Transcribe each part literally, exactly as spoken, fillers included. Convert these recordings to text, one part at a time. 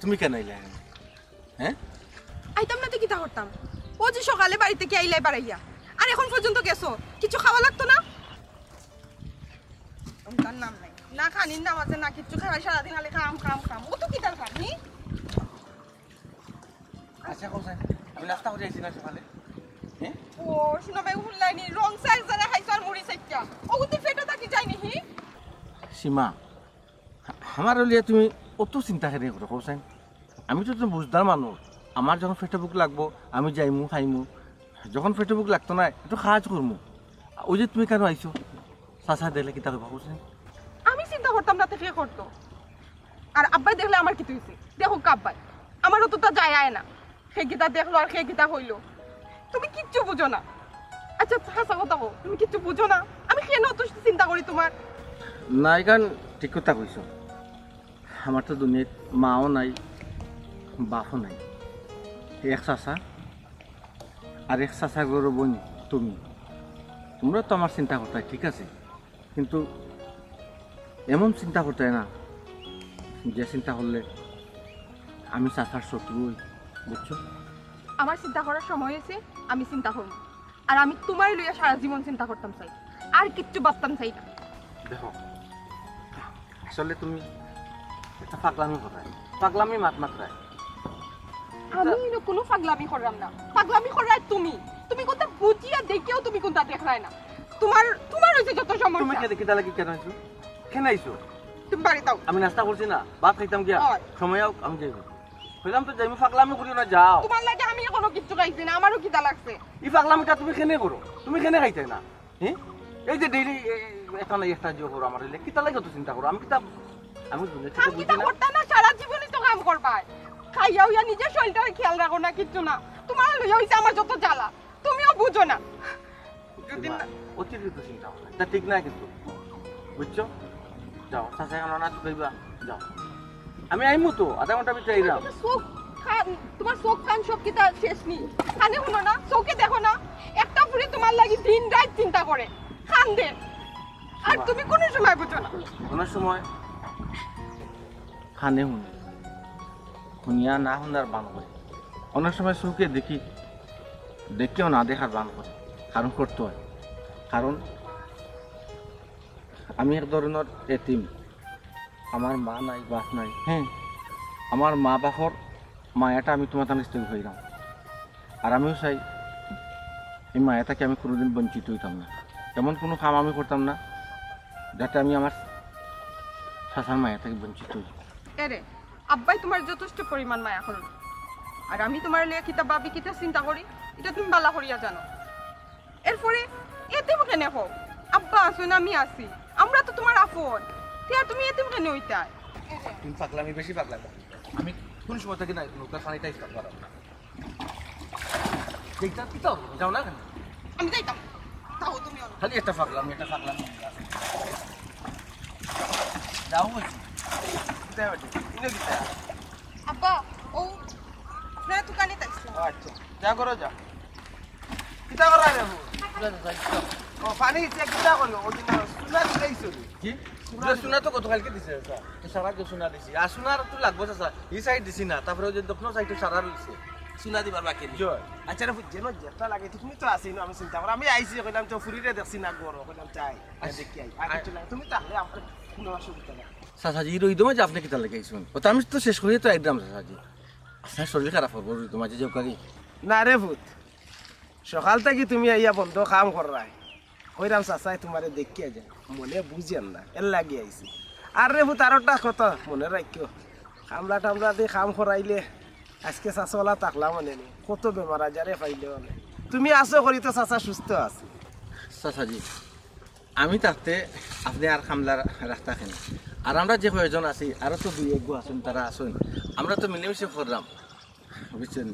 তুমি কেনে আইলা এখানে? হ্যাঁ? আইতাম না তো কিতা করতাম? অউ যে সকালে বাড়ি থাকি আইলায় বারাইয়া, আর এখন পর্যন্ত গেছো, কিছু খাওয়া লাগতো না? তার নাম নাই, না খানির নাম আছে, না কিচ্ছু। খালি সারাদিন খালি কাম, কাম, কাম। ও তো কিতার কাম, নি? আচ্ছা, কও চাই, আমি নাস্তা করি আইছি না সকালে। হ্যাঁ? ও, শুনো ভাই, হুনলায়নি, রং চা এক জাগায় খাইছো আর মুড়ি চাইট্টা। অগুতে পেটো থাকি যায়নি, হি? সীমা, আমার লইয়া তুমি অত চিন্তা কেনে করো, কও চাই? আমি তো তুমি বুঝদার মানুষ। আমার যখন পেটো ভুক লাগবো, আমি যাইমু, খাইমু। যখন পেটো ভুক লাগতো না, একটু কাজ করমু। অউ যে তুমি কেনে আইছো? চাচায় দেখলে কিতা কইবা, কও চাই? আমি চিন্তা করতাম না, তে কে করতো? আর আব্বায় দেখলে আমার কিতা অইছে? দেখউক্কা আব্বায়, আমারও তো তা যায় আয় না। হে কিতা দেখলো আর হে কিতা কইলো, তুমি কিচ্ছু বুঝো না। আচ্ছা, হাছা কথা কও, তুমি কিচ্ছু বুঝো না? আমি কেনে অত চিন্তা করি তুমার? না, ইখান ঠিক কথা কইছো। আমার তো দুনিয়াত মাও নাই, বাপও নাই, এক চাচা আর এক চাচার ঘরর বইন তুমি। তুমরা তো আমার চিন্তা করতায়, ঠিক আছে, কিন্তু এমন চিন্তা করতায় না, যে চিন্তা করলে আমি চাচার শত্রু অই, বুঝছো? আমার চিন্তা করার সময় অইছে, আমি চিন্তা করমু। আর আমি তুমারে লইয়া সারা জীবন চিন্তা করতাম চাই, আর কিচ্ছু ভাবতাম চাই না। দেখো, আসলে তুমি একটা পাগলামি কররায়, পাগলামি মাত মাতরায়। আমি ইনো কুনু পাগলামি কররাম না, পাগলামি কররায় তুমি। তুমি কুনতা বুঝিয়া দেখিয়াও তুমি কুনতা দেখরায় না। তুমার, তুমার অইছে যত সমস্যা। তুমি কেনে, কিতা লাগি কেনে আইছো? কেনে আইছো? তুমি বাড়িত আও। আমি নাস্তা করছি না, ভাত খাইতাম গিয়া। অয়। সময় আউক, আমি যাইমু। কইলাম তো যাইমু, পাগলামি করিও না, যাও। তুমার লাগি আমি এখনো কিচ্ছু খাইছি না, আমারও খিদা লাগছে। ই পাগলামিটা তুমি কেনে করো? তুমি কেনে খাইতায় না? হ্যাঁ? এই যে ডেইলি একটা না একটা যে করো আমার, অইলে কিতা লাগি অত চিন্তা করো? আমি কিতা, আমি দুনিয়া থেকে কাম কিতা বুঝি না। করতা না, সারা জীবনই তো কাম করবায়। খাইয়া অইয়া নিজর শরীলটারে খেয়াল রাখো না, কিচ্ছু না। তুমার লইয়া অইছে আমার যত জ্বালা, তুমিও বুঝো না। যদি না, অতিরিক্ত চিন্তা করো না, ইটা ঠিক না কিন্তু, বুঝছো? যাও, চাচা এখন না তুকাইবা, যাও। আমি আইমু তো, আধা ঘন্টা ভিতরে আইরাম। তুমার চউখ কান, তুমার চউখ কান সব কিতা শেষ নি? কানে হুনো না, চউখে দেখো না? একটা ফুরি তুমার লাগি দিন রাইত চিন্তা করে, কান্দে। আর তুমি কুনু সময় বুঝো না। কুনু সময় কানে হুনে, হুনিয়া না হুনার ভান করে। অনেক সময় চউখে দেখি, দেখিয়াও না দেখার ভান করে। কারণ করতে অয়, কারণ আমি এক ধরনর এতিম। আমার মা নাই, বাপ নাই। হ্যাঁ, আমার মা বাপর মায়াটা আমি তুমার কাছ থাকি পাইরাম। আর আমিও চাই, ই মায়া থাকি আমি কুনুদিন বঞ্চিত অইতাম না। এমন কুনু কাম আমি করতাম না, যাতে আমি আমার চাচার মায়া থাকি বঞ্চিত অই। এরে, আব্বায় তুমার যথেষ্ট পরিমাণ মায়া করইন। আর আমি তুমার লইয়া কিতা ভাবি, কিতা চিন্তা করি, ইটা তুমি ভালা করিয়া জানো। এরপরে এতিম কেনে কও? আব্বা আছইন, আমি আছি, আমরা তো তুমার আপন। তে আর তুমি এতিম কেনে অইতায়? তুমি পাগলামি, বেশি পাগলামি। আমি কুনু সময় থাকি না, নৌকার পানিটা stop করাম না। দেখতাম কি তো, যাও না কেনে? আমি যাইতাম। তাও তুমি অনো। খালি একটা পাগলামি, একটা পাগলামি। যাও বলছি। কোথায় বেটি? কোনে দিতে? আব্বা, ও না দোকানে তাইছিল। ও আচ্ছা, যা করো যা। কিতা করা রে বাবু? ও পানি ইচ্ছে কিতা করিও? ওই দিন সোনা দিলাইছো নি? কি? সোনা সোনা তো গতকালকে দিছে, চাচা। তো সারা তো সোনা দিছি। আর সোনার তো লাগবো, চাচা। এই side দিছি না, তারপরে ওই যে দক্ষিণ side-এ সারা রইছে। সোনা দিবার বাকি নেই। জয়। আচ্ছা রে, যেন যেটা লাগে, তুমি তো আছি না, আমি চিন্তা করি। আমি আইছি, কইলাম তো ফুরিরে দেখছি না, গরো, কইলাম চাই। আর আচ্ছা। দেখি আই। আর আর কিছু লাগে, তুমি তাহলে আমার কোনো অসুবিধা নাই। চাচাজি, এই রইদো মাঝে আপনে কিতা লাগাইছইন? ও তো আমি তো শেষ করিয়া তো আইলাম, চাচাজি। আপনার শরীর খারাপ করবো, রইদো মাঝে যাও কাকি। না রে পুত, সকাল থাকি তুমি আইয়া বন্ধ কাম কররায়। কইরাম চাচায় তুমারে দেখিয়া যাইন, মনে বুঝেন না, এর লাগি আইছি। আর রে পুত, আর একটা কথা মনে রাখিও, কামলা টামলা দি কাম করাইলে আজকে চাচা ওলা থাকলা মানে নি, কত বেমার আজারে পাইলে মানে। তুমি আছো করি তো চাচা সুস্থ আছে। চাচাজি, আমি থাকতে আপনে আর কামলা রাখতা কেনে? আর আমরা যে কয়জন আছি, আরো তো দুই একগু আছইন, তারা আছইন, আমরা তো মিলেমিশে কররাম। বুঝছইন?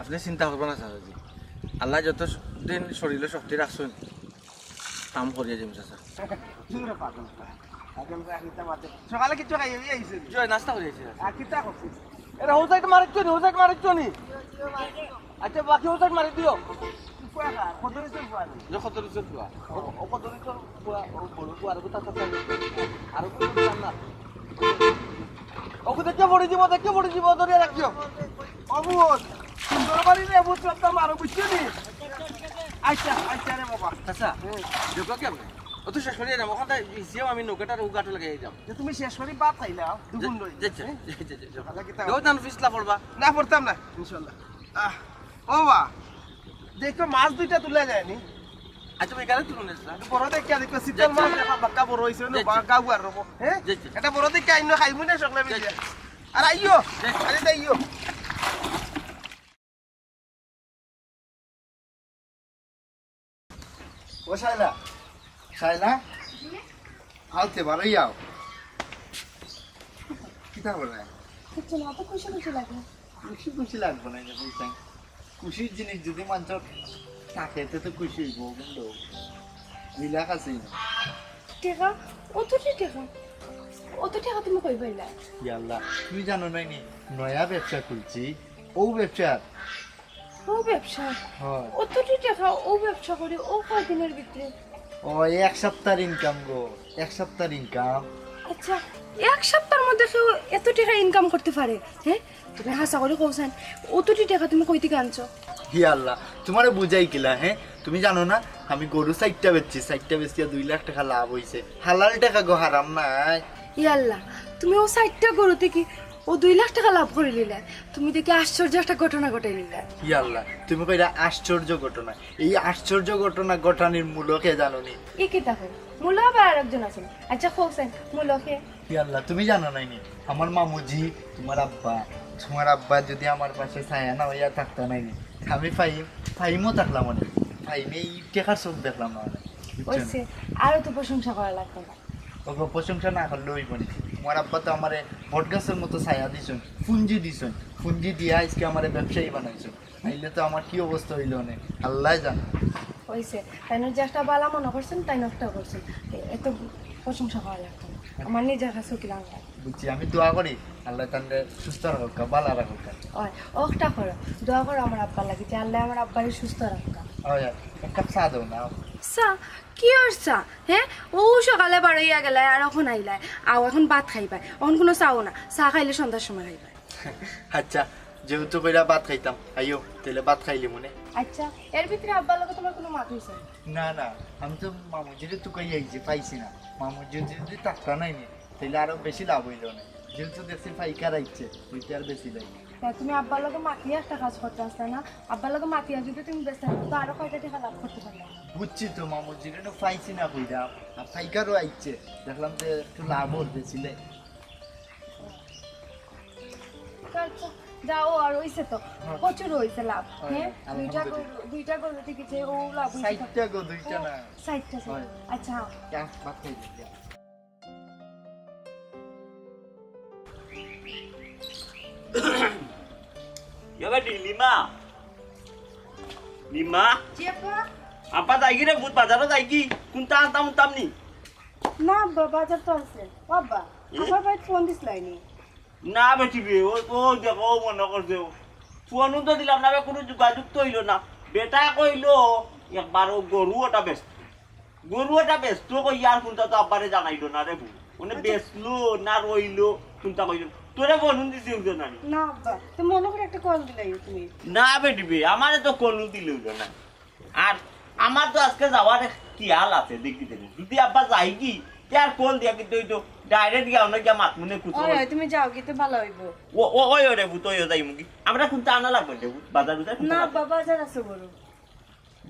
আপনে চিন্তা করবা না, চাচাজি। আল্লায় যতদিন শরীলো শক্তি রাখছইন, কাম করিয়া যাইমু, চাচা। দূরে পাগল। সকালে কিছু খাইয়া আইছে? জি, নাস্তা করি আইছি। আর কিতা করছিস? এটা হোসাইড মারিচ্ছ নি, হোসাইড মারিচ্ছ নি? আচ্ছা, বাকি হোসাইড মারি দিও। যে কত দিছে ফুয়া? ও, ও কত দিছে ফুয়া? ও বড় ফুয়া, আর কোথা থাকে? আর কোন না? ওকে দেখে পড়ে দিব, দেখে পড়ে দিব, ধরে রাখিও। অবুজ, সুন্দর বাড়ি রে, বুঝ সব মারো, বুঝছো নি? আচ্ছা, আচ্ছা রে বাবা। আচ্ছা, দেখো কেমন? ও তো শেষ করি না, ওখানটা ইসিও আমি নৌকাটার ও গাটো লাগাই যাও। যে তুমি শেষ করি ভাত খাইলা, দুগুণ রই। যে, যে, হ্যাঁ? যে, যে, যে, যে। তাহলে কি তাও? দেও জান ফিসলা পড়বা। না, পড়তাম না, ইনশাল্লাহ। আহ, ও বা, দেখো মাছ দুইটা তুলে যায়নি। আচ্ছা, তুমি এখানে তুলে নিস না। বড় দেখে দেখো, শীতল মাছ দেখা বাক্কা বড় হইছে, না, যে, যে। বাক্কা উয়ার রকম, হ্যাঁ? যে, যে। এটা বড় দেখে আইন খাইমু না সকলে মিলে। যে, যে। আর আইও, যে। আরে আইও। ও শায়লা, শায়লা, আলতে বারো যাও। কিতা করে? কিচ্ছু না, তো খুশি খুশি লাগে। খুশি খুশি লাগবো না, এটা বুঝতাম। খুশির জিনিস যদি মানুষের থাকে, তে তো খুশি হইব, কিন্তু দুই লাখ আছে না। টেকা? অত টেকা? অত টেকা তুমি কই পাইলা? ইয়াল্লা, তুমি জানো নাই নি? নয়া ব্যবসা খুলছি, ও ব্যবসা। ও ব্যবসা? হয়। অত টেকা ও ব্যবসা করে, ও কয়দিনের ভিতরে? ও, এক সপ্তাহর ইনকাম গো, এক সপ্তাহর ইনকাম। আচ্ছা, এক সপ্তাহর মধ্যে কেউ এত টেকা ইনকাম করতে পারে? হ্যাঁ, তুমি হাছা করি কওছাইন, অত টেকা তুমি কই থেকে আনছো? হি আল্লাহ, তোমারে বুঝাই কিলা, হ্যাঁ? তুমি জানো না, আমি গরু চাইরটা বেচছি, চাইরটা বেচিয়া দুই লাখ টেকা লাভ হইছে। হালাল টেকা গো, হারাম নাই। ই আল্লাহ, তুমি ও চাইরটা গরু থেকে ও দুই লাখ টেকা লাভ করি নিলা। তুমি দেখি আশ্চর্য একটা ঘটনা ঘটাই নিলা। ই আল্লাহ, তুমি কইরা আশ্চর্য ঘটনা। এই আশ্চর্য ঘটনা ঘটানির মূল কে জানো নি? এ কিতা কয়? মূল আবার আরেকজন আছেন। আচ্ছা, কওছাইন, মূল কে? ই আল্লাহ, তুমি জানো নাই নি? আমার মামুজি, তোমার আব্বা, তোমার আব্বা যদি আমার পাশে ছায়া না হইয়া থাকতা নাই নি, আমি ফাইম, ফাইমও থাকলাম অনে। ফাইমে এই টেকার চোখ দেখলাম না অনে। বুঝছো নি? ওইছে, আরো তো প্রশংসা করা লাগতো না। ওগো, প্রশংসা না করলে হইব নি। তোমার আব্বা তো আমারে বটগাছের মতো ছায়া দিছইন, পুঞ্জি দিছইন, পুঞ্জি দিয়া আজকে আমারে ব্যবসায়ী বানাইছইন। নাইলে তো আমার কি অবস্থা হইলো অনে, আল্লাহ জানে। হইছে, তাইন যে একটা বালা মনে করছেন, তাই নষ্ট করছেন। এ-, এত প্রশংসা করা লাগতো না। আমার নিজের কাছেও কিলা লাগে। বুঝছি, আমি দোয়া করি, আল্লাহ তানরে সুস্থ রাখুক, বালা রাখুক। ওই, ওটা করো, দোয়া করো আমার আব্বার লাগি, যে আল্লাহ আমার আব্বারে সুস্থ রাখুক। ওই, এক কাপ চা দাও না। চা? কি আর চা? হ্যাঁ, ও সকালে বারইয়া গেলায় আর এখন আইলায়, আও এখন ভাত খাইবায়, এখন কোনো চাও না, চা খাইলে সন্ধ্যার সময় খাইবায়। আচ্ছা, যেহেতু কইরা ভাত খাইতাম, আইও, তাইলে ভাত খাইলি মনে। আচ্ছা, এর ভিতরে আব্বার লগে তোমার কোনো মাত হইছে না? না, না, আমি তো মামুজিরে তুকাই আইছি, পাইছি না। মামুজি যদি থাকতা নাই নি, তাইলে আরো বেশি লাভ হইলো না। যেহেতু দেখছি পাইকার আইছে, ওইটা আর বেশি লাগে। তা তুমি আব্বার লগে মাতিয়া একটা কাজ করতে আসলে না? আব্বার লগে মাতিয়া যদি তুমি বেচতে পারো, তো আরো কয়টা টেকা লাভ করতে পারলে। বুঝছি তো, মামুজিরে তো পাইছি না কইরা, আর পাইকারও আইছে, দেখলাম যে একটু লাভ হল বেচিলে। আচ্ছা, যাও, আর হইছে তো, হ্যাঁ। প্রচুর হইছে লাভ। হ্যাঁ, হ্যাঁ, দুইটা আলহামদুলিল্লাহ। গরু, দুইটা গরু থেকে যে ও লাভ হইছে। ষাটটা গো, দুইটা ও, না। ষাটটা, ষাটটা। হ্যাঁ। আচ্ছা, হ্যাঁ। যা, ভাত খাই দিই, যা। ইয়া বেটি, লিমা। লিমা? জি আব্বা। আব্বা যাইগি রে, ভূত বাজারো যাইগি? কুনতা আনতাম উনতাম নি? না আব্বা, বাজার তো আছে। ও আব্বা, এ? আমার ভাই ফোন দিছলায়নি। না বেটি বে, ও, ও দেখো, ও মনে করছে ও। ফোনও তো দিলাম না বে, কোনো যোগাযোগ তো হইলো না। বেটা কইলো, একবার ও গরু ওটা বেচতো। গরু ওটা বেচতো কইয়া আর কুনতা তো আব্বারে জানাইলো না রে বউ। মানে আচ্ছা। বেচলো না রইলো, কুনতা কইলো। তোরে ফোন দিছি উঠলো না নি? না আব্বা, তো মনে করে একটা কল দিলাই তুমি। না বেটি বে, আমারে তো কলও দিলে হইলো না। আর আমার তো আজকে যাওয়ার এক খেয়াল আছে, দেখি দেখি। যদি আব্বা যাইগি, তে আর কল দিয়া কিন্তু ওই তো direct গিয়া অন্য গিয়া মাত মনে কুতো ওই, ওই, তুমি যাওগি, তে ভালো হইবো। ও, ও, ওই, ওরে ভূত, ওই, ওই, যাইমুগি। আমরা কুনতা আনা লাগবো রে ভূত? বাজার বুজার কুনতা না, লাগবো? বাবা, বাজার আছে বড়।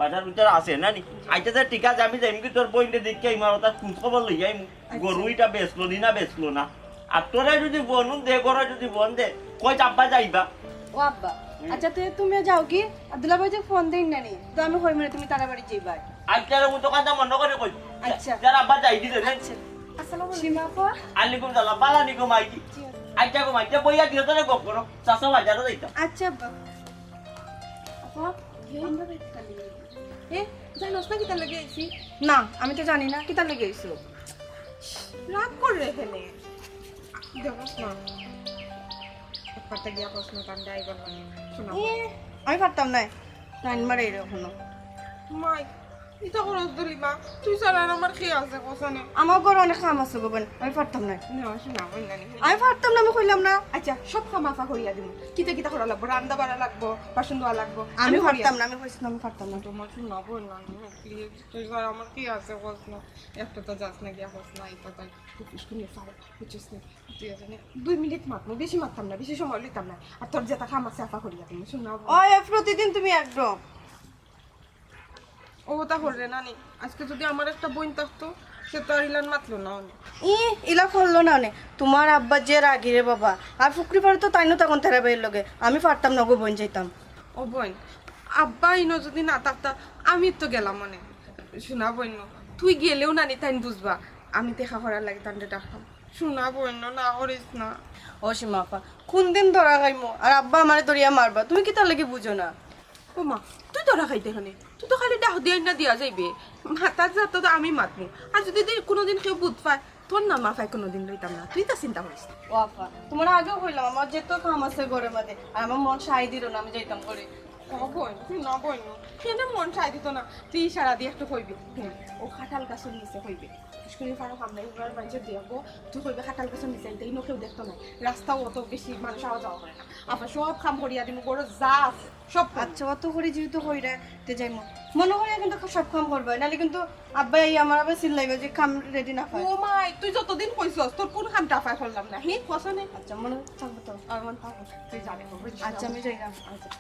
বাজার বুজার আছে না নি? আচ্ছা, তে ঠিক আছে, আমি যাইমুগি তোর বইনরে দেখিয়া ইমার ওটা খোঁজ খবর লই যাইমু। আচ্ছা। গরু ইটা বেচলো নি না বেচলো না? আর তোরে যদি ফোন দে, ঘরে যদি ফোন দে, কই আব্বা যাইবা? ও আব্বা, হুম। আচ্ছা, তুই, তুমিও যাওগি, আর দুলাভাই যে ফোন দেন না নি, তো আমি কই মানে তুমি তারা বাড়ি যাইবা। আচ্ছা, রে, ও তো কথা মনে করে কই। আচ্ছা। যার আব্বা যাই দিলে রে। আচ্ছা। আসসালামু আলাইকুম। সীমা আপা। আলাইকুম সালাম, বালা নি গো মাইকি। জি। আচ্ছা গো মাইকি, বইয়া দিও তোরে গপ করো, চাচা বাজারো যাইতাম। আচ্ছা আব্বা। আপা, আমরা বাইরে খালি। এ, জানোস না কিতার লাগি আইছি? না, আমি তো জানি না কিতার লাগি আইছো। রাগ করে এখানে। দেখোস না, একবারটা গিয়া কস না, তার ড্রাইভার লাগে। শোনা এ, আমি পারতাম না। লাইন মারে এরকম। মাই, ইতা করস দলি মা, তুই ছাড়া আর আমার কে আছে কসনে? আমার ঘরে অনেক কাম আছে গো বোন, আমি পারতাম না। না, শোনা, বোন, না, না। আমি পারতাম না, আমি কইলাম না। আচ্ছা, সব কাম আফা করিয়া দিমু। কিতা কিতা করা লাগবো? রান্দা বাড়া লাগবো, বাসন ধোয়া লাগবো। আমি আমি করিয়া পারতাম না, আমি কইছি না, আমি পারতাম না। তোমার শোনা, বোন, না, না, প্লিজ, তুই ছাড়া আমার কে আছে কস না? একটা তো যাস না, গিয়া কস না, ইতা তাই খুব ইস্কুনি ফাও, বুঝছিস নি? তুই জানি দুই মিনিট মাতমু, বেশি মাততাম না, বেশি সময় লইতাম না। আর তোর যেটা কাম আছে, আফা করিয়া দিমু, শোনা, বোন। ওই, প্রতিদিন তুমি একদম। ও তা করবে না নি। আজকে যদি আমার একটা বোন থাকতো, সে তো আর ইলান মাতলো না অনে। ই, ইলা করলো না অনে। তোমার আব্বা যে রাগি রে বাবা। আর ফুকরি পারে তো তাইনও তখন তেরা ভাইর লগে। আমি পারতাম না গো বোন যাইতাম। ও বোন, আব্বা ইনো যদি না থাকতা, আমি তো গেলাম অনে। শোনা বোন, তুই গেলেও না নি তাইন বুঝবা। আমি দেখা করার লাগি তানরে ডাকলাম। শোনা বোন, না করিস না। ও সীমা আপা, কোন দিন ধরা খাইমু? আর আব্বা আমারে ধরিয়া মারবা। তুমি কিতার লাগি বুঝো না? ও মা, তুই ধরা খাইতে কেনে? তুই তো খালি ডাক দিয়া না দিয়া যাইবে। মাতার যত তো আমি মাতমু। আর যদি দে-, কোনোদিন কেউ বুঝ পায়, তোর নাম আফায় কোনোদিন লইতাম না। তুই তা চিন্তা করিস না। ও আফা, তোমার আগেও কইলাম, আমার যেত কাম আছে ঘরের মাঝে, আর আমার মন সায় দিল না, আমি যাইতাম করে। ও বোন, তুই না বোন, কেন মন সায় দিত না? তুই ইশারা দিয়ে একটু কইবি। হুম, ও কাঁঠাল গাছের নিচে কইবে। স্কুলে ফারো আমরা এবার বাইরে দেখবো, তুই কইবে কাঁঠাল গাছের নিচে, এটা ইনো কেউ দেখতো না। রাস্তাও অত বেশি মানুষ আওয়া যাওয়া করে না। আবার সব কাম করিয়া দিমু, বড় যা আছে, সব কাম। আচ্ছা, অত করে যেহেতু কইরা, তে যাইমু। মনে করিয়া কিন্তু সব কাম করবা, নাহলে কিন্তু আব্বাই আইয়া আমার আবার চিল্লাইবা যে কাম রেডি না পায়। ও মাই, তুই যতদিন কইছস, তোর কোন কামটা আফায় করলাম না, হি? কস নে। আচ্ছা, মনে থাকবো তো। আর মনে থাকবো, তুই জানে, বুঝলি? আচ্ছা, আমি যাইলাম। আচ্ছা।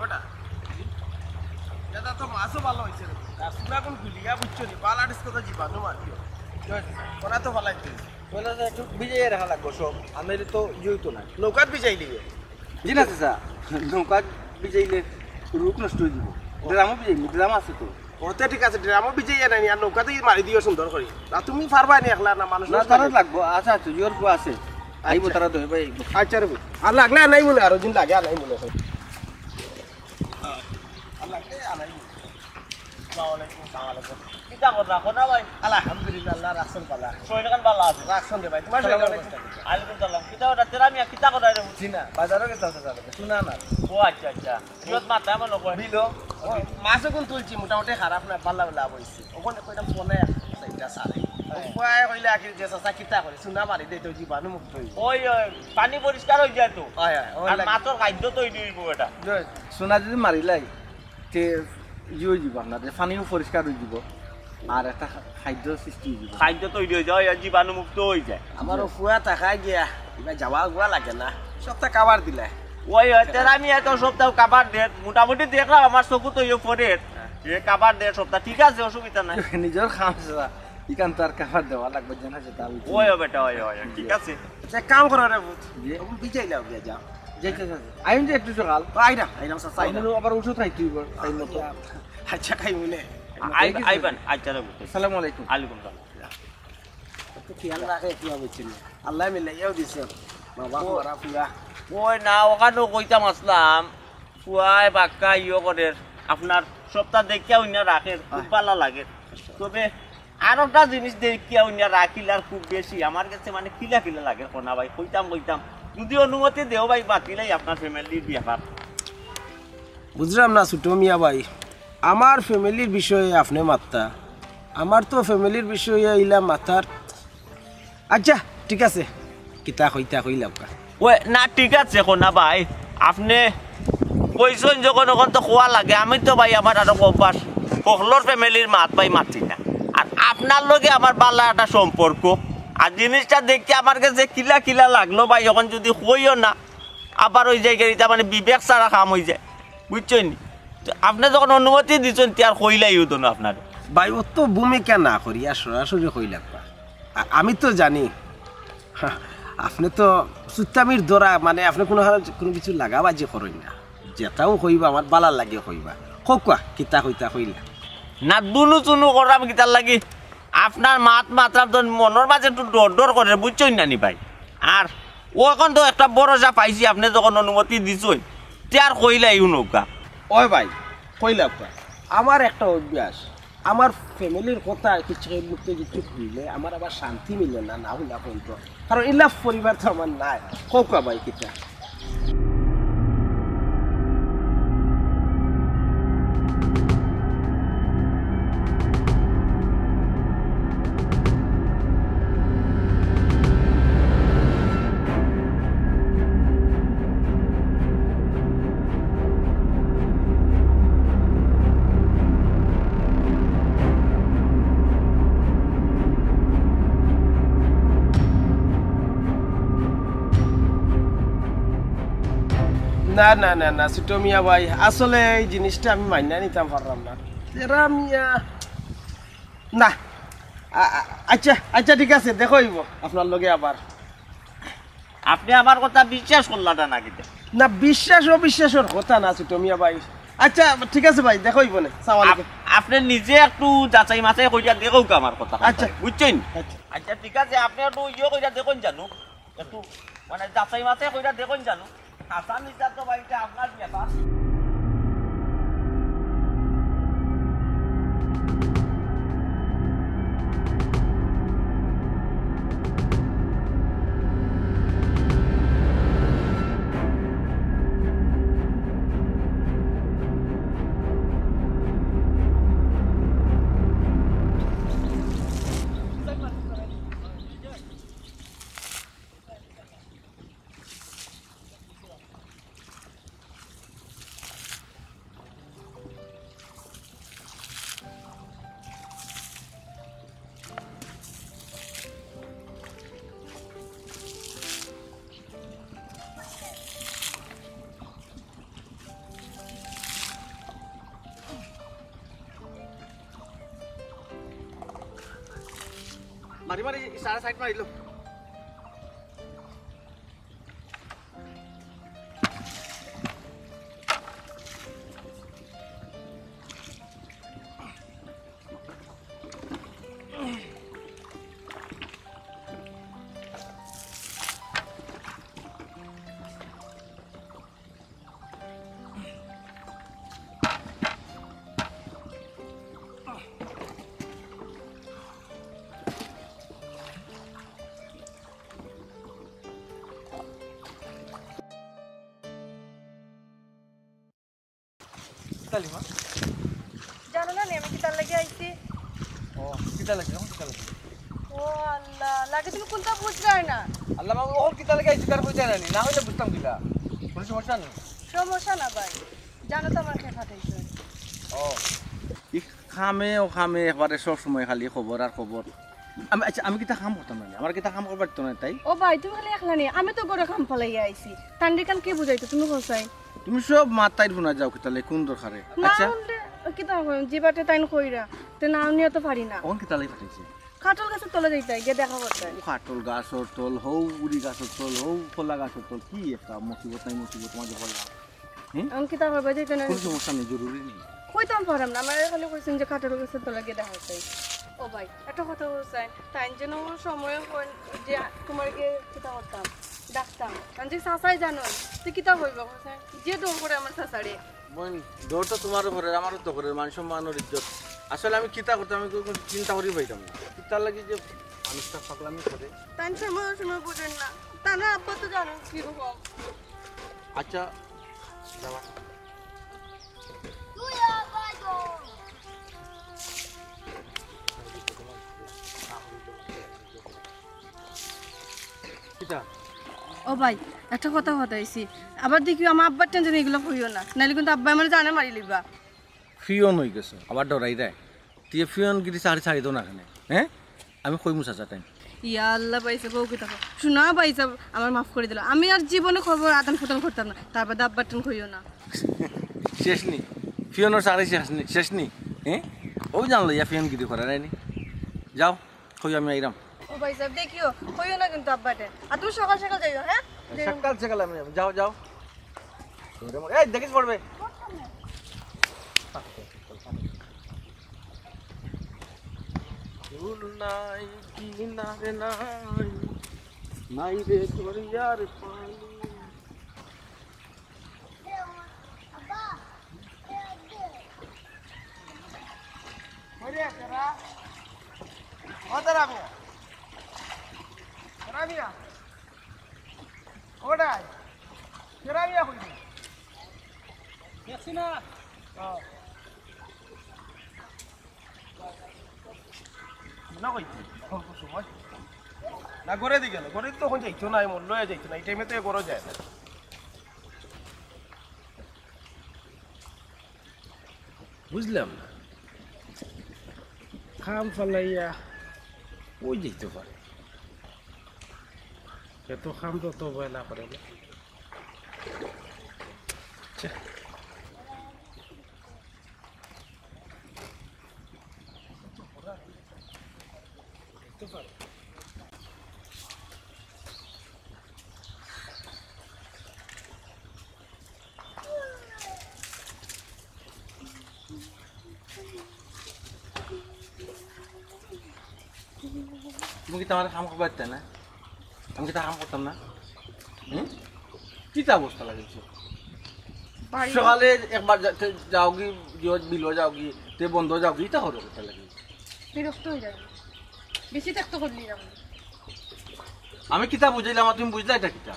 ওটা, এটা তো মাছও ভালো হইছে রে। আর সুরা কোন গুলিয়া বুঝছো নি? বালা ডিস্কো তো জীবাণু মারিও। ওরা তো ভালাই দিল। বলে যে একটু ভিজাইয়া রাখা লাগবো সব, আমি তো ইয়ে হইতো না। নৌকাত ভিজাইলি? জি না চাচা, নৌকাত ভিজাইলে রোগ নষ্ট হয়ে দিব। ড্রামও ভিজাইলি, ড্রাম আছে তো। ওতে ঠিক আছে, ড্রামও ভিজাইয়া নাই, আর নৌকাতে মারি দিও সুন্দর করে। আর তুমি পারবা নি একলা না, মানুষ না, মানুষ তারা লাগে। লাগবো। আচ্ছা, আচ্ছা, ইয়োর গো আছে। আইবো আচ্ছা। তারা তো, ভাই। আচ্ছা রে ভাই। আর লাগলে আনাই মনে, আরো দিন লাগে আনাই মনে হয়। আর লাগলে আনাই মনে। আসসালামু আলাইকুম। আসসালামু আলাইকুম। কিতা কথা, কোনা ভাই? আলহামদুলিল্লাহ, আল্লাহ রাখছেন ভালা। শরীর খান ভালা আছে? রাখছেন রে ভাই, তোমার শরীর কেমন আছে? আলাইকুম সালাম। কিতা কথা, তেরা মিয়া, কিতা কথা রে? জি না, বাজারও গেছিলাম চাচা, শোনা না। ও আচ্ছা, আচ্ছা। কিয়ত মাথা মনে কয়? বিলো। ও, মাছ এখন তুলছি, মোটামুটি খারাপ না, ভালা ভালা বইছি। ওখানে কইটা ফোনে একটা সারে। ও ফুয়ায় কইলে আখির যে চাচা কিতা করে, চুনা মারি দে তো জীবাণু মুক্ত হইব। ওই, ওই, পানি পরিষ্কার হয়ে যায় তো। হয়, হয়, ওই আর লাগে। মাছর খাদ্য তৈরি হইব এটা। সোনা যদি মারিলাই, তে ইয়ে হয়ে যাব আপনার, যে পানিও পরিষ্কার হয়ে যাব, আর একটা খা-, খাদ্য সৃষ্টি হয়ে যাব। খাদ্য তৈরি হয়ে যায়, আর জীবাণু মুক্ত হয়ে যায়। আমার ও ফুয়া থাকা গিয়া, এবার যাওয়া উয়া লাগে না, সপ্তাহ কাবার দিলে। ওই, ওই, তেরা আমি এত সপ্তাহ কাবার দের, মোটামুটি দেখলাম আমার চকুত ইয়ে পড়ের, এ কাবার দের সপ্তাহ, ঠিক আছে, অসুবিধা নাই। নিজের খাম ছাড়া, ইখান তো আর কাবার দেওয়া লাগবে, জানা যেটা আমি ওই, ওই, বেটা, ওই, ওই, ঠিক আছে। আচ্ছা, এক কাম করো রে পুত, জি। এখন বিজাই লাও গিয়া যাও। যাইতে, যাইতে। আইন যে একটু সকাল। আইরা, আইরা, চাচা, আইরা। আমরা আবার ওষুধ খাইতে হইব, টাইম মতো। আচ্ছা, খাই মনে। আই-, আইবেন, আচ্ছা, রে পুত। আসসালামু আলাইকুম। আলাইকুম সালাম। একটু খেয়াল রাখে, ফুয়া বুঝছেন। আল্লাহ মিলাইয়াও দিছে। বাবা, ও, মারা ফুয়া। ওই না, ওখানেও কইতাম আসলাম। ফুয়ায় বাক্কা ইয়ে করের, আপনার সবটা দেখিয়া উইনা রাখের, খুব আহ। ভালা লাগের। তবে আর একটা জিনিস দেখিয়া উইনা রাখিল আর খুব বেশি, আমার কাছে মানে কিলা কিলা লাগের, কোনা ভাই, কইতাম কইতাম। যদি অনুমতি দেও ভাই, বাকিলাই আপনার ফ্যামিলির ব্যাপার। বুঝলাম না ছোট মিয়া ভাই, আমার ফ্যামিলির বিষয়ে আপনি মাত্তা, আমার তো ফ্যামিলির বিষয়ে ইলা মাতার। আচ্ছা, ঠিক আছে, কিতা কইতা কইলাম কা। ওই, না, ঠিক আছে, কোনা ভাই, আপনি কইছেন যখন, অখন তো কওয়া লাগে। আমি তো ভাই, আমার আরো অভ্যাস, হকলর ফ্যামিলির মাত ভাই মাতি না। আর আপনার লগে আমার ভালা একটা সম্পর্ক, আর জিনিসটা দেখি আমার কাছে কিলা কিলা লাগলো ভাই, অখন যদি কইও না, আবার ওই জায়গায় এটা মানে বিবেক ছাড়া কাম হয়ে যায়, বুঝছেন নি? তো আপনি যখন অনুমতি দিচ্ছেন, তে আর কইলাই হতো না আপনার। ভাই, ও তো ভূমিকা না করি, আর সরাসরি কইলাম কা। আ-, আমি তো জানি, হা, আপনি তো সুত্তামির দরা, মানে, আপনি কোনো হারে কোনো কিছু লাগাবাজি করেন না। যেটাও কইবা আমার বালার লাগি কইবা। কউক্কা, কিতা কইতা কইলা। না, দুনু চুনু করাম কিতার লাগি? আপনার মাত মাতরাম তো মনর মাঝে একটু ডর ডর করে, বুঝছইন না নি ভাই? আর অখন তো একটা ভরসা পাইছি, আপনে যখন অনুমতি দিছইন, তে আর কইলাই হুনউক্কা। ওই ভাই, কইলাউক্কা, আমার একটা অভ্যাস, আমার ফ্যামিলির কথা কিছু মুখে কিছু কইলে আমার আবার শান্তি মিলে না, না হুনা পর্যন্ত। কারণ ইলা পরিবার তো আমার নাই। কউক্কা ভাই কিতা? না, না, না, না, ছোট মিয়া ভাই, আসলে এই জিনিসটা আমি মাইনা নিতাম পারলাম না। তেরা মিয়া, না। আ-, আ-, আচ্ছা, আচ্ছা, ঠিক আছে, দেখা অইবো আপনার লগে আবার। আপনে আমার কথা বিশ্বাস করলা না, না কিতা? না, বিশ্বাস অবিশ্বাসর কথা না, ছোট মিয়া ভাই। আচ্ছা, ঠিক আছে ভাই, দেখা অইবো নে। সালাম আলাইকুম। আপ-, আপনে নিজে একটু যাচাই মাচাই কইরা দেখউক্কা আমার কথা। আচ্ছা। বুঝছইন? আচ্ছা। আচ্ছা, ঠিক আছে, আপনে একটু ইয়ে কইরা দেখইন জানু, একটু মানে যাচাই মাচাই কইরা দেখইন জানু। হাসান ইটা তো ভাই, ইটা আপনার ব্যাপার। মারি মারি সারা সাইড মারিল। কিতা লি মা? জানো না নি আমি কিতার লাগি আইছি? ও, কিতা লাগি? ও, কিতা লাগি? ও আল্লাহ, লাগে তুমি কুনতা বুঝরায় না। আল্লাহ মা, ও কিতা লাগি আইছি তার কইতায় না নি? না কইলে বুঝতাম কিলা? কুনু সমস্যা নাই। সমস্যা না ভাই, জানো তো আমার কে পাঠাইছে। ও, ই কামে ও কামে একবারে সব সময় খালি খবর আর খবর। আমি, আচ্ছা, আমি কিতা কাম করতাম না নি? আমার কিতা কাম করবার তো না তাই? ও ভাই, তুমি খালি একলা নি, আমি তো ঘরো কাম ফালাইয়া আইছি। তানরে কান কে বুঝাইতো, তুমি কও চাই? তুমি সব মাত তাইর হুনা যাও, কিতা লে, কুন দরকারে? না আচ্ছা। হুনলে কিতা কইম, যে বাটে তাইন কইরা, তে না হুনিয়া তো পারি না। অখন কিতা লে পাঠাইছে? কাঠল গাছর তলে যাইতায়, গিয়া দেখা করতায়। ও কাঠল গাছর তল, হউ উড়ি গাছর তল, হউ কলা গাছর তল, কি একটা মুসিবত নাই মুসিবত মাঝে পড়লাম। হুম? অখন কিতা করবা, যাইতায় না? কুনু সমস্যা নাই, জরুরি নাই। কইতাম পারলাম না, আমারে খালি কইছইন যে কাঠল গাছর তলে গিয়া দেখা করতায়। ও ভাই, একটা কথা কও চাই, তাইন যেন সময় কইন যে তুমারে গিয়া কিতা করতাম, ডাকতাম। কারণ যে চাচায় জানইন, তে কিতা কইবা কও চাই? যে ডর করে আমার চাচারে। বইন, ডর তো তুমারও করের, আমারও তো করের, মান সম্মানর ইজ্জত। আসলে আমি কিতা করতাম, আমি কুনু চিন্তা করি পাইতাম না। কিতার লাগি যে মানুষটা পাগলামি করে। তাইন সময় সময় বুঝইন না। তান আব্বা তো জানইন কিরকম। আচ্ছা, যাওয়া। কিতা? ও ভাই, একটা কথা কইতাম আইছি। আবার দেখিও আমার আব্বার টেনশনে ইগুলা কইও না, নাইলে কিন্তু আব্বায় আমারে জানে মারিলিবা। পিয়ন অইগেছো, আবার ডরাইরায়। তে পিয়নগিরি চাকরি ছাড়ি দেও না কেনে, হে? আমি কইমু চাচা তাইন। ইয়া আল্লাহ, ভাইসাব, ও কিতা কও? শুনা ভাইসাব, আমারে মাফ করি দিলাও। আমি আর জীবনে খবর আদান প্রদান করতাম না। তার বাদে আব্বার টেন কইও না। শেষ নি? পিয়নর চাকরি শেষ নি? শেষ নি? হে? অউ জানলো ইয়া পিয়নগিরি করে, নায় নি? যাও, কইও আমি আইরাম। ও ভাইসাব, দেখিও, কইও না কিন্তু আব্বার টেন। আর তুমি সকাল সকাল যাইও, হে? সকাল সকাল আমি যাইমু। যাও, যাও। এই দেখিস পড়বে। ফুল নাই, কিনারে নাই, নাই রে দরিয়ার পানি। ওরে, তেরা। ও, তেরা মিয়া। তেরা মিয়া। ওটাই। তেরা মিয়া কইছে। দেখছি না। ও। না কইছি, অল্প সময়। না, ঘরে দি গেল। ঘরে তো অখন যাইতো না, মন লয়ে যাইতো না। এই টাইমে তো ঘরে যায় না। বুঝলাম না। কাম ফালাইয়া কই যাইতো পারে? এত কাম তো, তো অবহেলা করে না। আচ্ছা। তুমি কিতা আমারে কাম করবার দিতা না? আমি কিতা কাম করতাম না? হুম? কিতা অবস্থা লাগাইছো? বাড়ি সকালে একবার যা-, তে যাওগি, বিলো যাওগি, তে বন্দো যাওগি, ইতা করো কিতা লাগি? বিরক্ত অই যাই। বেশি ত্যাক্ত করলি না। আমি কিতা বুঝাইলাম আর তুমি বুঝলা ইটা কিতা?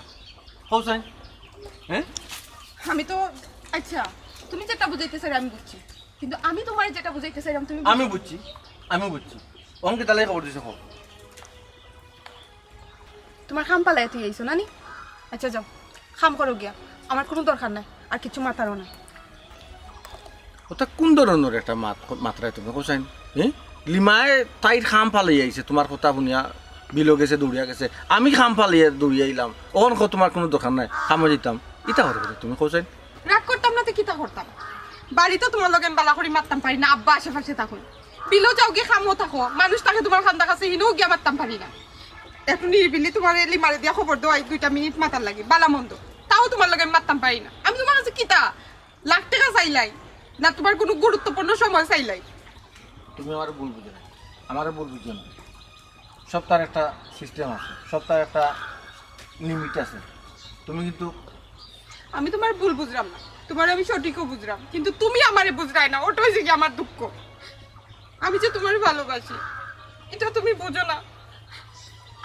কও চাইন? হ্যাঁ? আমি তো, আচ্ছা, তুমি যেটা বুঝাইতে চাইরায় আমি বুঝছি, কিন্তু আমি তুমারে যেটা বুঝাইতে চাইরাম তুমি আমি বুঝছি, আমি বুঝছি। অখন কিতা লাগি খবর দিছো কও। তুমার কাম ফালাইয়া থুই আইছো না নি? আচ্ছা যাও, কাম করো গিয়া, আমার কুনু দরকার নাই, আর কিচ্ছু মাতারও না। ওটা কোন ধরনর একটা মাত-, মাতরায় তুমি, কও চাইন? হ্যাঁ? লিমায় তাইর কাম ফালাইয়া আইছে, তুমার কথা হুনিয়া বিলো গেছে, দৌড়িয়া গেছে, আমি কাম ফালাইয়া দৌড়িয়া আইলাম, অখন কও তুমার কুনু দরকার নাই, কামো যাইতাম, ইতা করো তুমি, কও চাইন? রাগ করতাম না তে কিতা করতাম? বাড়িত তুমার লগে আমি বালা করি মাততাম পারি না, আব্বা আশেপাশে থাকইন। বিলো যাওগি কামো থাকো, মানুষ থাকে তুমার কান্দা কাছে, হিনো গিয়া মাততাম পারি না। একটু নিরিবিলি তুমার লিমারে দিয়া খবর দেও, এই দুইটা মিনিট মাতার লাগি, বালা মন্দ। তাও তুমার লগে আমি মাততাম পারি না। আমি তুমার কাছে কিতা? লাখ টেকা চাইলাই? না তুমার কুনু গুরুত্বপূর্ণ সময় চাইলাই? তুমি আমারে ভুল বুঝো না, আমারে ভুল বুঝো না। সবতার একটা সিস্টেম আছে, সবতার একটা লিমিট আছে। তুমি কিন্তু আমি তুমার ভুল বুঝরাম না, তুমারে আমি সঠিকও বুঝরাম, কিন্তু তুমি আমারে বুঝরায় না, ওটা অইছে গিয়া আমার দুঃখ। আমি যে তুমারে ভালোবাসি, ইটা তুমি বুঝো না।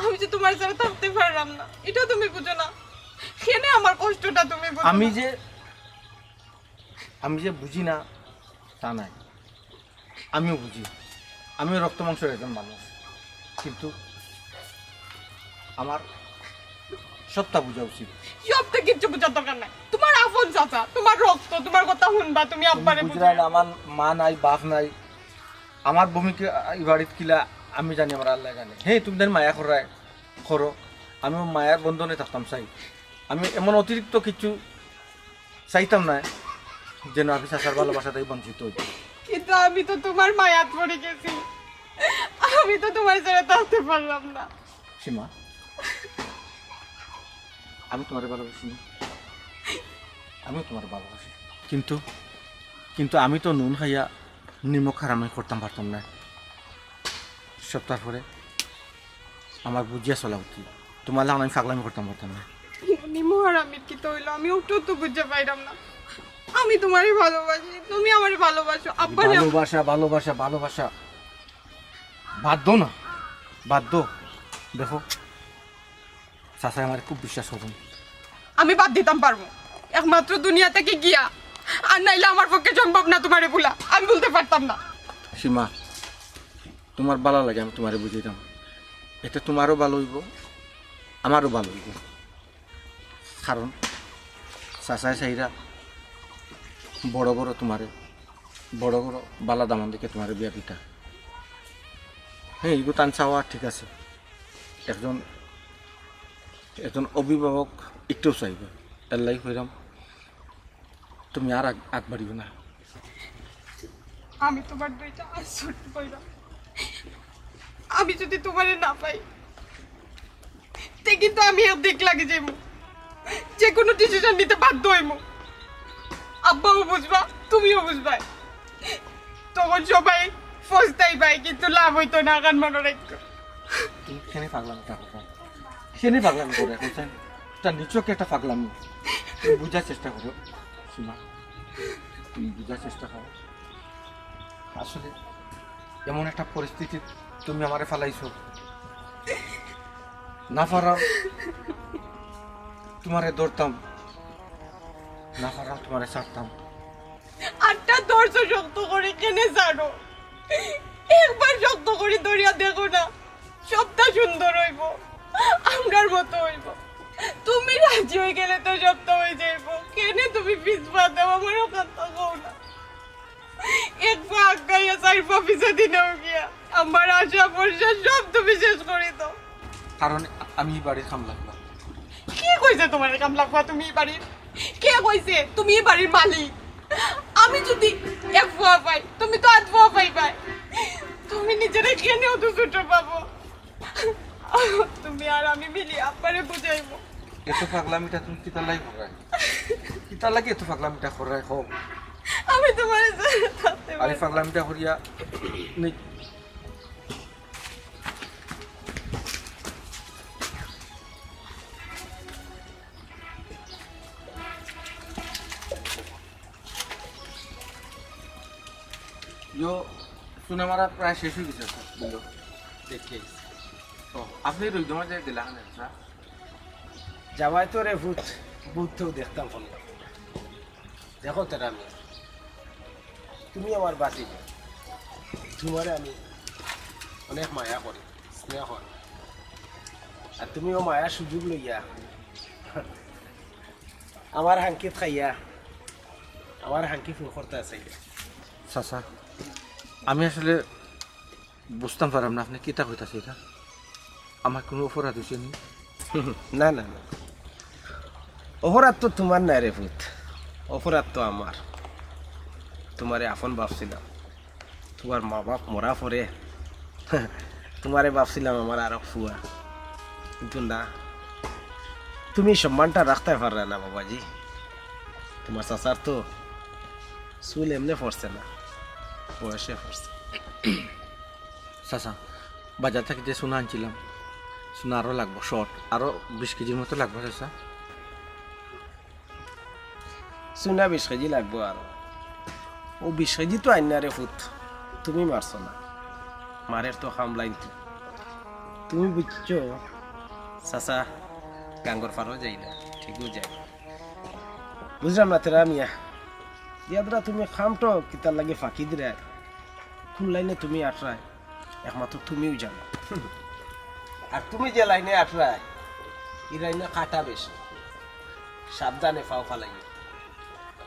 আমি যে তুমার ছাড়া থাকতে পাররাম না, ইটা তুমি বুঝো না। কেনে আমার কষ্টটা তুমি বুঝো আমি না? যে, আমি যে বুঝি না, তা নায়। আমিও বুঝি, আমিও রক্ত মাংসর একজন মানুষ, কিন্তু আমার সবটা বুঝা উচিত। সবটা কিচ্ছু বুঝার দরকার নাই। তুমার আপন চাচা, তুমার রক্ত, তুমার কথা হুনবা, তুমি তুমি আব্বারে বুঝরায় বুঝাইবা। না, আমার মা নাই, বাপ নাই, আমার ভূমিকা এই বাড়িত কিলা আমি জানি, আমার আল্লায় জানে। হ্যাঁ, তুমি তাইন মায়া কররায়, করো, আমিও মায়ার বন্ধনে থাকতাম চাই। আমি এমন অতিরিক্ত কিছু চাইতাম না যেন আমি চাচার ভালোবাসা থাকি বঞ্চিত অই। কিন্তু আমি তো তুমার মায়াত পড়ি গেছি, আমি তো তুমার ছাড়া থাকতে পারলাম না। সীমা, আমি তুমারে ভালোবাসি না? আমিও তুমারে ভালোবাসি, কিন্তু, কিন্তু আমি তো নুন খাইয়া নিমক হারামি করতাম পারতাম না। সবতার পরে আমার বুঝিয়া চলা উচিত। তুমার লাখান আমি ফাগলামি করতাম পারতাম না। নিমক হারামির কিতা অইলো? আমি ওটাও তো বুঝা পাইরাম না। আমি তুমারে ভালোবাসি, তুমি আমারে ভালোবাসো, আব্বারে ভালোবাসা, ভালোবাসা, ভালোবাসা। বাদ দেও না, বাদ দেও। দেখো, চাচায় আমারে খুব বিশ্বাস করইন। আমি বাদ দিতাম পারমু, একমাত্র দুনিয়া থাকি গিয়া, আর নাইলে আমার পক্ষে সম্ভব না তুমারে ভুলা, আমি ভুলতে পারতাম না। সীমা, তুমার ভালা লাগে আমি তুমারে বুঝাইতাম, এতে তুমারও ভালা অইবো, আমারও ভালা অইবো। কারণ চাচায় চাইরা বড় ঘরো তুমারে, বড় ঘরো ভালা দামান দেখিয়া তুমারে বিয়া দিতা। হ্যাঁ, ইগু তান চাওয়া ঠিক আছে, একজন, একজন অভিভাবক ইটাও চাইবা। এরলাগি কইরাম, তুমি আর আগ-, আগবাড়িও না। আমি তুমার দুইটা হাত ছুটি পাইলাম। আমি যদি তুমারে না পাই, তে কিন্তু আমি এক দিক লাগি যাইমু, যে কুনু ডিসিশন নিতে বাধ্য অইমু। আব্বাও বুঝবা, তুমিও বুঝবায়। তখন সবাই পস্তাইবায়, কিন্তু লাভ অইতো না, কান মনো রাখো। তুমি কেনে পাগলামিটা কররায়? কেনে পাগলামি কররায়, কও চাইন? ইটা নিছক একটা পাগলামি। তুমি বুঝার চেষ্টা করো, সীমা। তুমি বুঝার চেষ্টা করো। আসলে এমন একটা পরিস্থিতিত তুমি আমারে ফালাইছো, না পাররাম তুমারে ধরতাম, না পাররাম তুমারে ছাড়তাম। আটটা ধরছো শক্ত করি, কেনে ছাড়ো? একবার শক্ত করি ধরিয়া দেখো না, সবটা সুন্দর অইবো, আমরার মতো অইবো। তুমি রাজি অই গেলে তো সবটা অই যাইবো। কেনে তুমি পিছপা দেও, আমারে কথা কও না। এক পা আগাইয়া চাইর পা পিছে দিলাও গিয়া। আমার আশা ভরসা সব তুমি শেষ করি দাও। কারণ আমি ই বাড়ির কামলা। কে কইছে তুমারে কামলা? তুমি ই বাড়ির, কে কইছে তুমি ই বাড়ির মালিক? আমি যদি এক পোয়া পাই, তুমি তো আধ পোয়া পাইবায়। তুমি নিজরে কেনে অত ছোট ভাবো? তুমি আর আমি মিলি আব্বারে বুঝাইমু। এত পাগলামিটা তুমি কিতার লাগি কররায়? কিতার লাগি এত পাগলামিটা কররায়, কও? আমি তুমারে ছাড়া থাকতে পারি না। পাগলামিটা করিয়া নেই। ইয়ো, চুনা মারা প্রায় শেষ অই গেছে, স্যার। বুঝলো? দেখি। ও, আপনে রইদ মাঝে দিলা কেনে, স্যার? যাওয়াই তো রে পুত, পুত তো দেখতাম ফোন। দেখো তেরা মিয়া, তুমি আমার বাতি, তুমারে আমি অনেক মায়া করি, স্নেহ করি। আর তুমিও মায়ার সুযোগ লইয়া আমার হাঙ্কিত খাইয়া, আমার হাঙ্কি ফুল করতে আছাইলে। চাচা, আমি আসলে বুঝতাম পারলাম না আপনে কিতা কইতাছে ইটা। আমার কুনু অপরাধ অইছে নি? না, না, না। অপরাধ তো তুমার নায় রে পুত, অপরাধ তো আমার। তুমারে আপন ভাবছিলাম। তুমার মা বাপ মরার পরে তুমারে ভাবছিলাম আমার আরক ফুয়া, কিন্তু না, তুমি সম্মানটা রাখতায় পাররায় না বাবাজি। তুমার চাচার তো চুল এমনে পড়ছে না, বয়সে পড়ছে। চাচা, বাজার থাকি যে চুনা আনছিলাম, চুনা আরো লাগবো, short, আরো বিশ কেজির মতো লাগবো, চাচা। চুনা বিশ কেজি লাগবো আরো। অউ বিশ কেজি তো আইন না রে পুত, তুমি মারছো না, মারের তো কামলাইন তো। তুমি বুঝছো, চাচা গাঙ্গর পারও যাই না, ঠিকও যাই। বুঝলাম না তেরা মিয়া, ইয়াদরা তুমি কামটো কিতার লাগি ফাঁকি দিরায়, কুন লাইনে তুমি আটরায়, একমাত্র তুমিউ জানো। আর তুমি যে লাইনে আটরায়, ই লাইনে কাটা বেশি। সাবধানে পাও ফালাইও,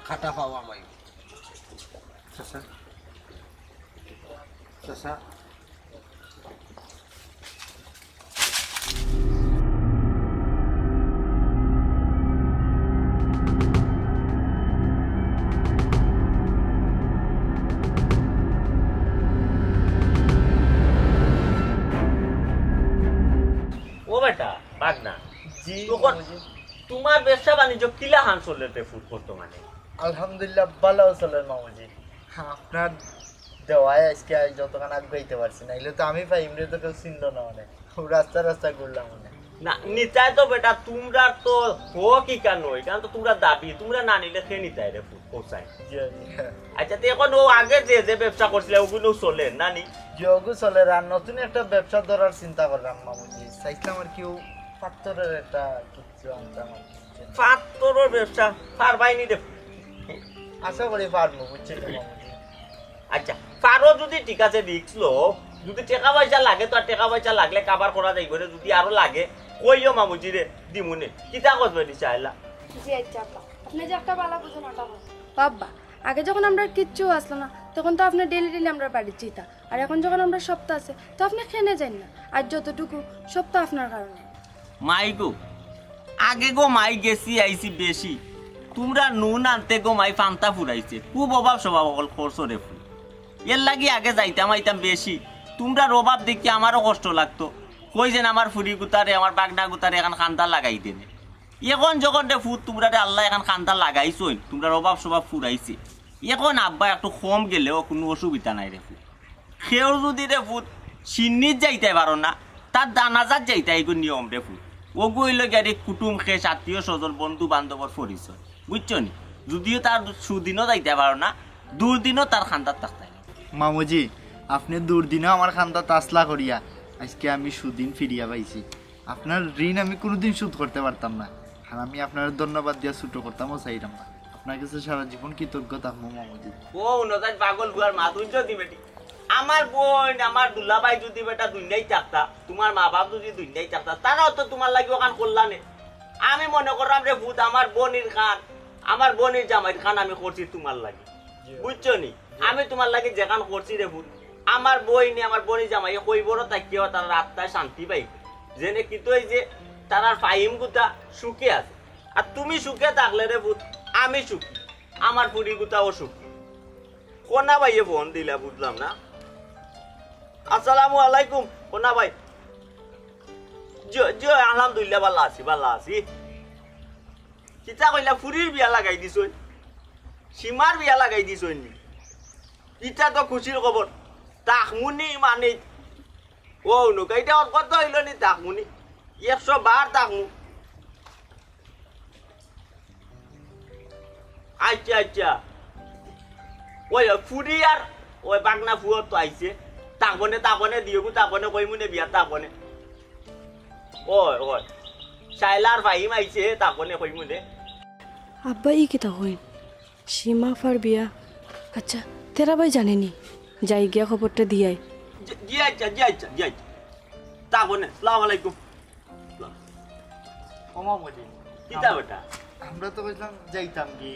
কাটা পাও আমাইও। চাচা, চাচা। ও বেটা, ভাগনা। জি, তখন মামুজি। তুমার ব্যবসা বাণিজ্য কিলাখান চলের রে পুত বর্তমানে? আলহামদুলিল্লাহ, ভালা চলের মামুজি। আপনার দেওয়ায় আইজকে যতখান আগাইতে পারছি, নাইলে তো আমি পাইমু রে তো কেউ চিনলো না অনে। রাস্তা রাস্তা ঘুরলাম অনে। না, নিতায় তো বেটা, তুমরার তো হক ইখান অয়, ইখান তো তুমরার দাবি, তুমরা না নিলে কে নিতায় রে পুত, কও চাইন? জি, জি। আচ্ছা, তে অখন অউ আগে যে যে ব্যবসা করছিলে, অগুনও চলের না নি? জি, অগু চলের। আর নতুন একটা ব্যবসা ধরার চিন্তা করলাম মামুজি, চাইছিলাম আর কি অউ পাত্তরর একটা কিছু আনতাম আর কি। পাত্তরর ব্যবসা পারবায় নি রে? আশা করি পারমু, বুঝছো তো মামুজি। আচ্ছা, পারো যুদি ঠিক আছে, risk লও। যুদি টেকা পয়সা লাগে তো আর টেকা পয়সা লাগলে cover করা যাইবো রে, যুদি আরো লাগে কইও মামুজিরে, দিমুনে। কিতা কস বেটি চাইলা? জি আচ্ছা আব্বা, আপনে যে একটা ভালা বুঝুন ওটা বলুন। বাবা, আগে যখন আমরার কিচ্ছু আছলো না, তখন তো আপনে daily daily আমরার বাড়িত যাইতা। আর এখন যখন আমরার সবতা আছে, তো আপনে কেনে যাইন না? আর যতটুকু, সবতা আপনার কারণে। মাই গো, আগে গো মাই গেছি আইছি বেশি, তুমরা নুন আনতে গো মাই ফান্তা ফুরাইছে, খুব অভাব স্বভাব অকল করছো রে ফুল। এরলাগি আগে যাইতাম আইতাম বেশি, তুমরার অভাব দেখি আমারও কষ্ট লাগতো। কই যেন আমার ফুরি গুতারে, আমার বাগনা গুতারে এখান কান্দা লাগাই দেনে। এখন যখন রে ফুত তুমরারে আল্লায় এখান খান্দা লাগাইছইন, তুমরার অভাব স্বভাব ফুরাইছে, এখন আব্বা একটু কম গেলেও কুনু অসুবিধা নাই রে ফুত। কেউ যুদি রে ফুত সিন্নিত যাইতায় পারো না, তার জানাজাত যাইতায়, ইগু নিয়ম রে ফুত। অগু অইলো গিয়া রে কুটুম খেশ, আত্মীয় স্বজন, বন্ধু বান্ধবর পরিচয়, বুঝছো নি? যুদিও তার সুদিনও যাইতায় পারো না, দুর্দিনও তার খান্দাত থাকতায় না। মামুজি, আপনে দুর্দিনও আমার খান্দাত আছলা করিয়া আইজকে আমি সুদিন ফিরিয়া পাইছি। আপনার ঋণ আমি কুনুদিন শোধ করতে পারতাম না, আর আমি আপনারে ধন্যবাদ দিয়া ছুটো করতামও চাইরাম না। আপনার গেছে সারা জীবন কৃতজ্ঞ থাকমু মামুজি। ও নজাইর পাগল ফুয়ার মা, তুই যদি বেটি, আমার বইন, আমার দুলাভাই যুদি বেটা দুনিয়াত থাকতা, তুমার মা বাপ যুদি দুনিয়াত থাকতা, তারাও তো তুমার লাগি অখান করলা নে। আমি মনে কররাম রে ফুত, আমার বইনর খান, আমার বইনর জামাইর খান আমি করছি তুমার লাগি, বুঝছো নি? আমি তুমার লাগি যেখান করছি রে ফুত, আমার বইনে, আমার বইনর জামাইয়ে কইবরো থাকিও তারার আত্মায় শান্তি পাইবো। যেনে কিতা অইছে, তারার ফাহিম গুতা সুখে আছে। আর তুমি সুখে থাকলে রে ফুত, আমি সুখী, আমার ফুরি গুতাও সুখী। কোনা ভাইয়ে ফোন দিলা, বুঝলাম না। আসসালামু আলাইকুম, কোনা ভাই। জি, জি, আলহামদুলিল্লাহ, ভালা আছি, ভালা আছি। কিতা কইলা, ফুরির বিয়া লাগাই দিছইন? সীমার বিয়া লাগাই দিছইন নি? ইটা তো খুশির খবর। তাকমুনি মানে, ও নৌকা, ইটা ওর কথা অইলো নি তাকমুনি? একশো বার তাকমু। আচ্ছা, আচ্ছা। ওই, ওই ফুরি আর ওই বাগনা ফুয়র তো আইছে। তাকবনে, তাকবনে, দিও গু, তাকবনে, কইমুনে বিয়া, তাকবনে। ওই, ওই। শাইলার ফাহিম আইছে, তাকবনে, কইমুনে। আব্বা, ই কিতা কইন? সীমা আফার বিয়া। আচ্ছা, তেরা ভাই জানে নি? যাই গিয়া খবরটা দিয়াই। জি, জি আচ্ছা, জি আচ্ছা, জি আচ্ছা। তাকবনে, সালাম আলাইকুম। ও মামুজি, কিতা আম-, বেটা? আমরা তো কইছিলাম যাইতাম কি,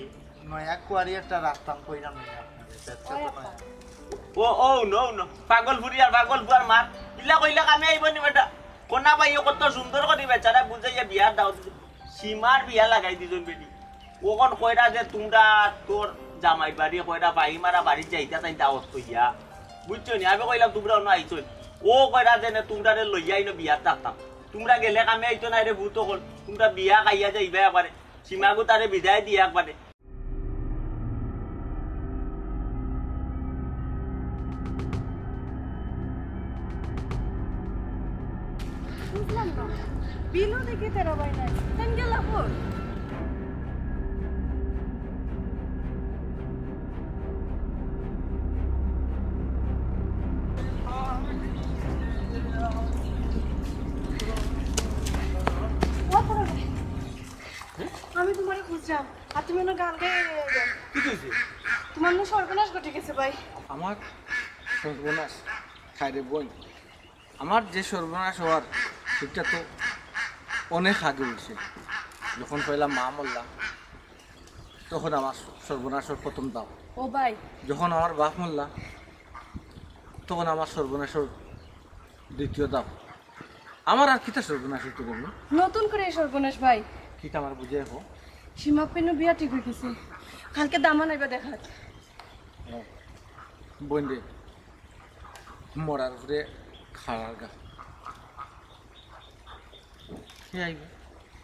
নয়া কুয়ারি একটা রাখতাম, কইলাম না আপনারে, ব্যবসা তো নয়া। ও, ও, no, no, পাগল ফুরি আর পাগল ফুয়ার মার, ইলা কইলে কামে আইবো নি বেটা? কোনা ভাইয়ে কত সুন্দর করি বেচারা বুঝাইয়া বিয়ার দাওয়াত দিছে। সীমার বিয়া লাগাই দিছইন বেটি। অখন কইরা যে তুমরা তোর জামাই বাড়ি, কইরা বাড়ি মারা বাড়ি যাইতা তাই দাওয়াত কইয়া। বুঝছো নি? আমি কইলাম তুমরা অনো আইছো নি। ও কইরা যে নে তুমরারে লইয়া ইনো বিয়াত থাকতাম। তুমরা গেলে কামে আইতো নায় রে ফুত অকল। তুমরা বিয়া খাইয়া যাইবা একবারে। সীমাগু তারে বিদায় দিয়া একবারে। বুঝলাম না, বিলও দেখি তেরা ভাই নাই, তাইন গেলা কই? ও তেরা ভাই, আমি তুমারে খুঁজরাম, আর তুমি অনো গান গাইয়া গাইয়া যাও। কিতা অইছে? তুমার নু সর্বনাশ ঘটি গেছে ভাই। আমার সর্বনাশ? হায় রে বইন, আমার যে সর্বনাশ অওয়ার, ইটা তো অনেক আগে অইছে। যখন পয়লা মা মরলা, তখন আমার সর্বনাশর প্রথম দাও। ও ভাই। যখন আমার বাপ মরলা, তখন আমার সর্বনাশর দ্বিতীয় দাও। আমার আর কিতা সর্বনাশ অইতো রে? নতুন করি সর্বনাশ ভাই। কিতা আমারে বুঝাইয়া কও। সীমা আফার নু বিয়া ঠিক অই গেছে। কালকে দামান আইবা দেখাত। ও, বইন রে, মরার উপরে খাড়ার গা। কে আইবো?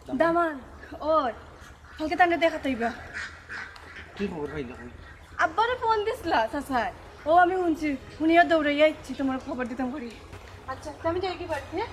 দামান। দামান, ওই, কালকে তানরে দেখাত আইবা। কি খবর পাইলে কই? আব্বারে ফোন দিছলা, চাচায়। ও, আমি হুনছি, হুনিয়া দৌড়াইয়া আইছি, তুমারে খবর দিতাম করি। আচ্ছা, তে আমি যাই কি বাড়িত, হ্যাঁ?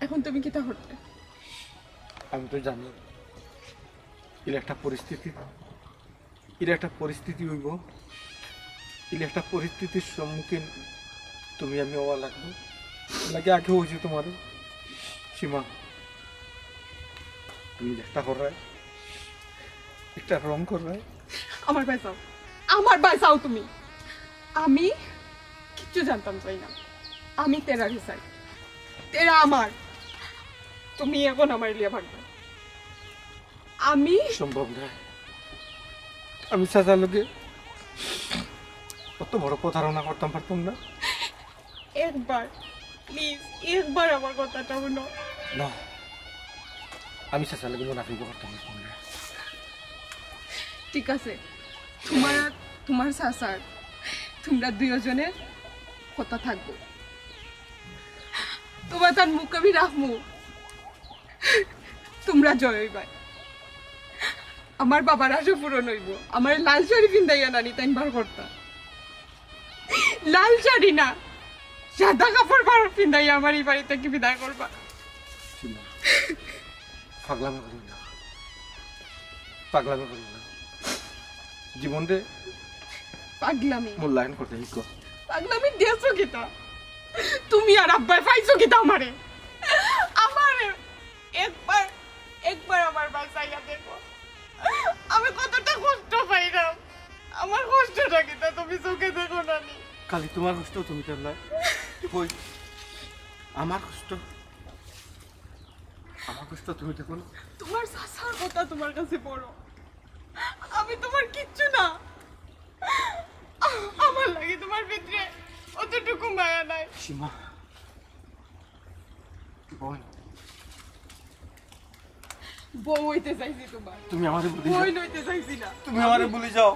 এখন তুমি কিতা করতে? আমি তো জানি, এর একটা পরিস্থিতি এর একটা পরিস্থিতি অইবো, এর একটা পরিস্থিতির সম্মুখীন তুমি আমি অওয়া লাগবো। লাগে আগে অইছে তুমারে, সীমা, তুমি একটা কররায়, একটা রং কররায়। আমার বায় যাও, আমার বায় যাও তুমি। আমি কিচ্ছু জানতাম চাই না, আমি তেরারে চাই, তেরা আমার। তুমি এখন আমার লিয়া ভাগবা। আমি সম্ভব না। আমি চাচার লগে অত বড় প্রতারণা করতাম পারতাম না। একবার, প্লিজ, একবার আমার কথাটা হুনো। না, আমি চাচার লগে মুনাফিকি করতাম পারতাম না। ঠিক আছে, তুমার আর তুমার চাচার, তুমরা দুইওজনের কথা থাকবো। তুমার তান মুখ আমি রাখমু, তুমরা জয় অইবায়। আমার বাবার আশা পূরণ অইবো। আমার লাল শাড়ি পিন্দাইয়া নানি তাইন বার করতা। লাল শাড়ি না, সাদা কাপড় বার পিন্দাইয়া আমার ই বাড়ি থাকি বিদায় করবা। সীমা, পাগলামি করিও না, পাগলামি করিও না। জীবনরে পাগলামি। মূল্যায়ন করতে শিখো। পাগলামি দিছো কিতা? তুমি আর আব্বায় পাইছো কিতা আমারে? আমারে একবার, একবার আমার বায় চাইয়া দেখো, আমি কতটা কষ্ট পাইরাম। আমার কষ্টটা কিতা তুমি চোখে দেখো না নি? খালি তুমার কষ্ট তুমি দেখলায়, কই আমার কষ্ট? আমার কষ্ট তুমি দেখো না? তুমার চাচার কথা তুমার কাছে বড়, আমি তুমার কিচ্ছু না। আমার লাগি তুমার ভিতরে অতটুকু মায়া নাই। সীমা, বোন, বউ অইতে চাইছি তুমার। তুমি আমারে ভুলি যাও। বোন অইতে চাইছি না। তুমি আমারে ভুলি যাও।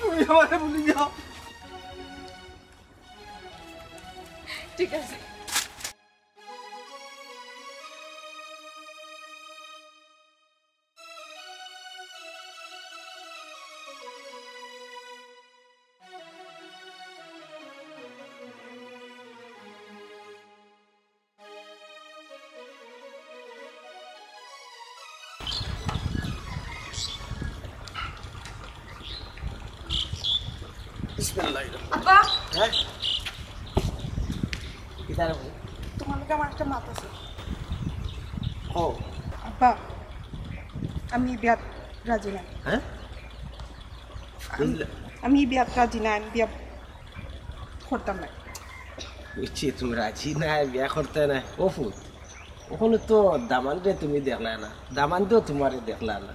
তুমি আমারে ভুলি যাও। ঠিক আছে। বিসমিল্লাহির রহমানির রহিম। আব্বা। হ্যাঁ? কিতা রে বউ? তুমার লগে আমার একটা মাত আছে। কও। আব্বা, আমি ই বিয়াত রাজি নায়। হ্যাঁ? আমি, বুঝলে? আমি ই বিয়াত রাজি নায়, আমি বিয়া করতাম নায়। বুঝছি, তুমি রাজি নায়, বিয়া করতায় নায়। ও ফুত, অখনো তো দামান্দরে তুমি দেখলায় না, দামান্দেও তুমারে দেখলা না।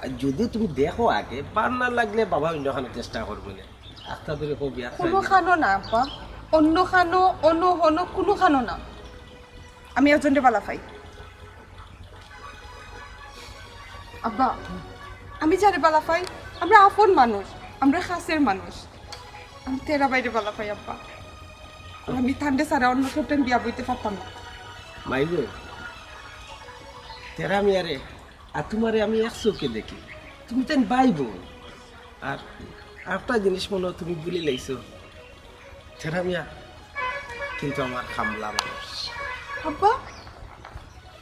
আর যুদি তুমি দেখো আগে, বার না লাগলে বাবা অইন্যখানো চেষ্টা করবো নে। আস্তা ধরি কও বিয়া কুনু খানো না, আব্বা। অন্য খানো, অন্য হনো, কুনু খানো না। আমি একজনরে বালা পাই। আব্বা, আমি যারে বালা পাই, আমরা আপন মানুষ, আমরা কাছের মানুষ। আমি তেরা ভাইরে বালা পাই, আব্বা। আর আমি তানরে ছাড়া অন্য কেউরে বিয়া বইতে পারতাম না। মাই গো, তেরা মিয়ারে আর তুমারে আমি এক চউখে দেখি, তুমি তাইন ভাই বইন। আর একটা জিনিস মনো তুমি ভুলি লাইছো, তেরা মিয়া কিন্তু আমার কামলা মানুষ। আব্বা,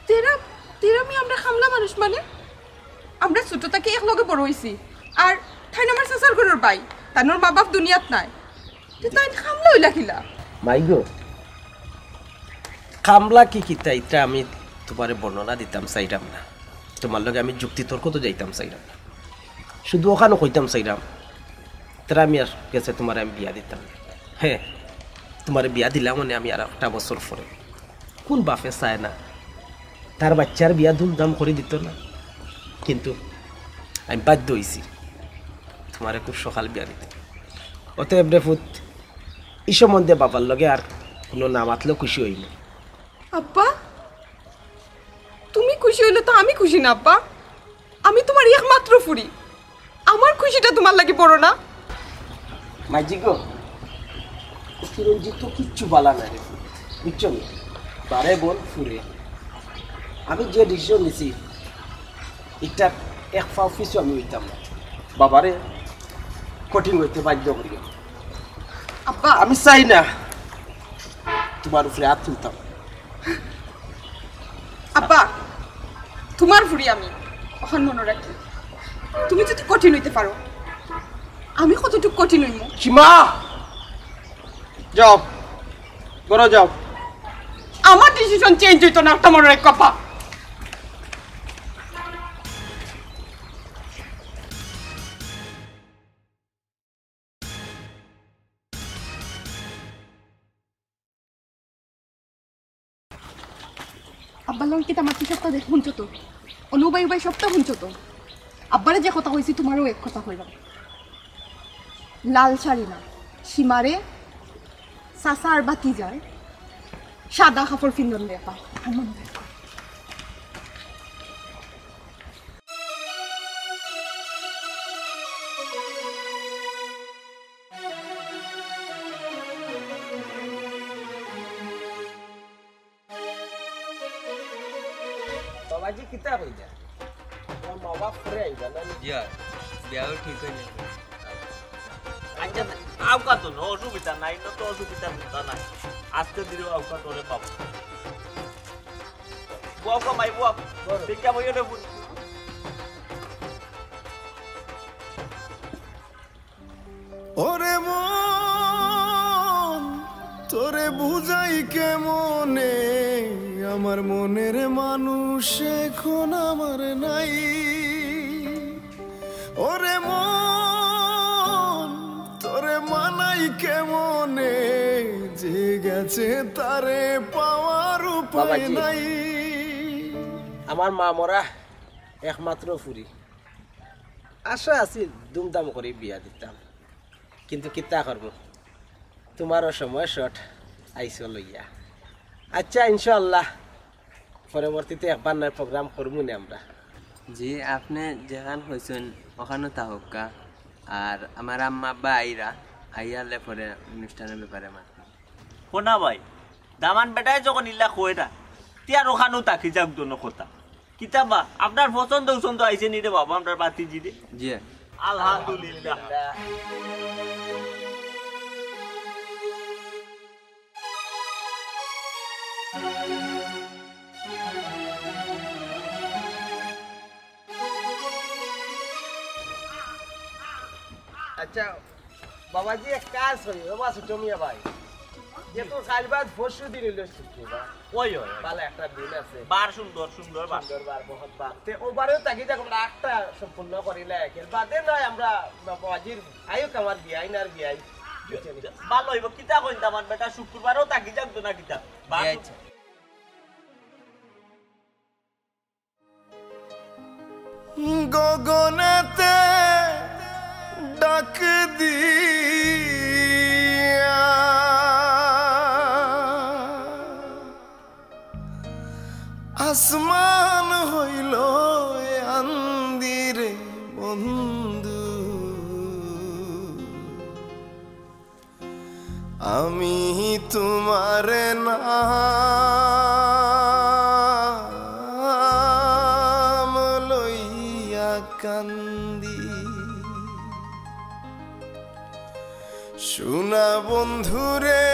তেরা, তেরা মিয়া আমরা কামলা মানুষ মানে? আমরা ছোট থাকি একলগে বড় অইছি। আর তাইন আমার চাচার ঘরর ভাই, তানর মা বাপ দুনিয়াত নাই। তে তাইন কামলা অইলা কিলা? মাই গো, কামলা কি কিতা ইতা আমি তুমারে বর্ণনা দিতাম চাইরাম না, তুমার লগে আমি যুক্তি তর্ক তো যাইতাম চাইরাম না। শুধু অখানো কইতাম চাইরাম, তেরা মিয়ার গেছে তুমারে আমি বিয়া দিতাম। হ্যাঁ, তুমারে বিয়া দিলাম মানে আমি আর একটা বছর পরে। কুন বাপে চায় না তার বাইচ্চার বিয়া ধুমধাম করি দিতো না? কিন্তু আমি বাধ্য অইছি তুমারে খুব সকাল বিয়া দিতে। অতএব রে ফুত, ই সম্বন্ধে বাবার লগে আর কুনু না মাতলেও খুশি অইমু। আব্বা, তুমি খুশি অইলে তো আমি খুশি না, আব্বা। আমি তুমার একমাত্র ফুরি, আমার খুশিটা তুমার লাগি বড় না? মাইজি গো, চিরঞ্জিত তো কিচ্ছু বালা নায় রে, বুঝছো নি? বারে বল ফুরে। আমি যে ডিসিশন নিছি, ইটার এক পাও পিছু আমি অইতাম না। বাবারে কঠিন অইতে বাধ্য করিও। আব্বা। আমি চাই না তুমার উপরে আত তুলতাম। আব্বা, তুমার ফুরি আমি, অখান মনো রাখি। তুমি যুদি কঠিন অইতে পারো, আমি কতটুক কঠিন অইমু? সীমা, যাও, ঘরো যাও। আমার ডিসিশন চেঞ্জ অইতো না, একটা মনো রাখো, আব্বা। আব্বার লগে কিতা মাতছি সবটা দেখ, হুনছো তো? অনু ভাই, ভাই সবটা হুনছো তো? আব্বারে যে কথা কইছি, তুমারেও এক কথা কইলাম। লাল শাড়ি না, সীমারে চাচা আর ভাতিজায় সাদা কাপড় পিন্দন দেখা। বাবাজি, কিতা কইলা? তুমার মা বাপ পরে আইবা না? জি অয়, বিয়াও ঠিক অই যাইবো। আচ্ছা, আউক্কা তো, অসুবিধা নাই, ইনো তো অসুবিধা নাই। আস্তে ধীরে আউক্কা তোরে বাবা। বউক্কা মাই বউ, বড়। ঠিক আছে, বইও রে। ওরে মন, তোরে বুঝাই কেমনে, আমার মনের মানুষ এখন আমার নাই। ওরে মন, তোরে মানাই কেমনে, যে গেছে তারে পাওয়ার উপায় বাবাজি, নাই। আমার মা মরা একমাত্র ফুরি, আশা আছিল ধুমধাম করি বিয়া দিতাম, কিন্তু কিতা করমু, তুমারও সময় short আইছো লইয়া। আচ্ছা, ইনশাআল্লাহ পরবর্তীতে একবার নয় program করমু নে আমরা। জি, আপনে যেখান কইছইন অখানো থাকউক্কা। আর আমার আম্মা আব্বা আইরা, আইয়ারলে পরে অনুষ্ঠানর ব্যাপারে মাতমু। হুনা ভাই, দামান বেটায় যখন ইলা কইরা, তে আর অখানো থাকি যাউক দোনো কথা। কিতা বা, আপনার পছন্দ উছন্দ আইছে নি রে বাবা, আমরার ভাতিজিরে? জি। আলহামদুলিল্লাহ। আচ্ছা, বাবাজি, এক কাজ করি, ও বা ছোট মিয়া ভাই, যে তো কাইল বাদ পরশু দিন অইলো ছুটি, বা? ওই, ওই, ওই। ভালা একটা দিন আছে। বার সুন্দর, সুন্দর বার। সুন্দর বার, বহুত বার। তে ও বারেও থাকি যাক, আমরা একটা সম্পূর্ণ করিলে একের বাদে নয় আমরা বাবাজির আইউক আমার বিয়াই না আর বিয়াই। বুঝছেন? ভালা অইবো, কিতা কইন দামান বেটা, শুক্রবারেও থাকি যাক তো না কিতা? বার জি, আচ্ছা। গগনেতে ডাক দিয়া আসমান হইল আন্দিরে বন্ধু। আমি তোমার নাম লইয়া কান্দি, সোনা বন্ধুরে।